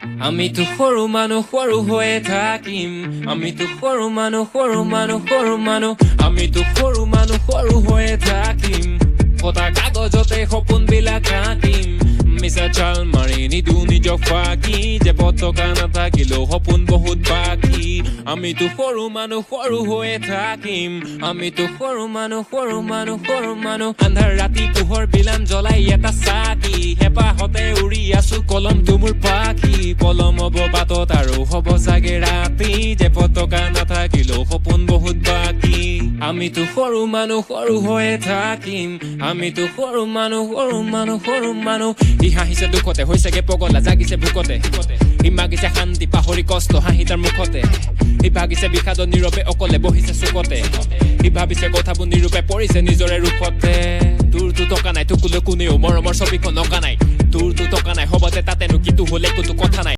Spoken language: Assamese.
আমিতো সৰু মানুহ, সৰু হৈয়ে থাকিম। আমিতো সৰু মানুহ, সৰু মানুহ, সৰু মানুহ। আমিতো সৰু মানুহ, সৰু হৈয়ে থাকিম। ফটা কাগজতে সপোনবিলাক আঁকিম। মিছা চাল মাৰি নিদো নিজক ফাঁকি। জেপত টকা নাথাকিলেও সপোন বহুত বাকী। আমিতো সৰু মানুহ, সৰু হৈয়ে থাকিম। আমিতো সৰু মানুহ, সৰু মানুহ, সৰু মানুহ। আন্ধাৰ ৰাতি পোহৰ বিলাম জ্বলাই এটা চাকি। হেঁপাহতে উৰি আছো, কলমটো মোৰ পাখি। পলম হ'ব বাটত আৰু হ'ব চাগে ৰাতি। জেপত টকা নাথাকিলেও সপোন বহুত বাকী। আমিতো সৰু মানুহ, সৰু হৈয়ে থাকিম। আমিতো সৰু মানুহ, সৰু মানুহ, সৰু মানুহ। সি হাঁহিছে দুখতে, হৈছেগে পগলা, জাগিছে ভোকতে। সি মাগিছে শান্তি, পাহৰি কষ্ট, হাঁহি তাৰ মুখতে। সি ভাগিছে বিষাদ, নীৰৱে অকলে বহিছে চুকতে। সি ভাবিছে কথাবোৰ, নিৰূপে পৰিছে নিজৰে ৰোষতে। তোৰতো টকা নাই, তোকলৈ কোনেও মৰমৰ ছবিখন অঁকা নাই। তোৰতো টকা নাই, হ'বতে তাতেনো কিটো হ'ল, একোতো কথা নাই।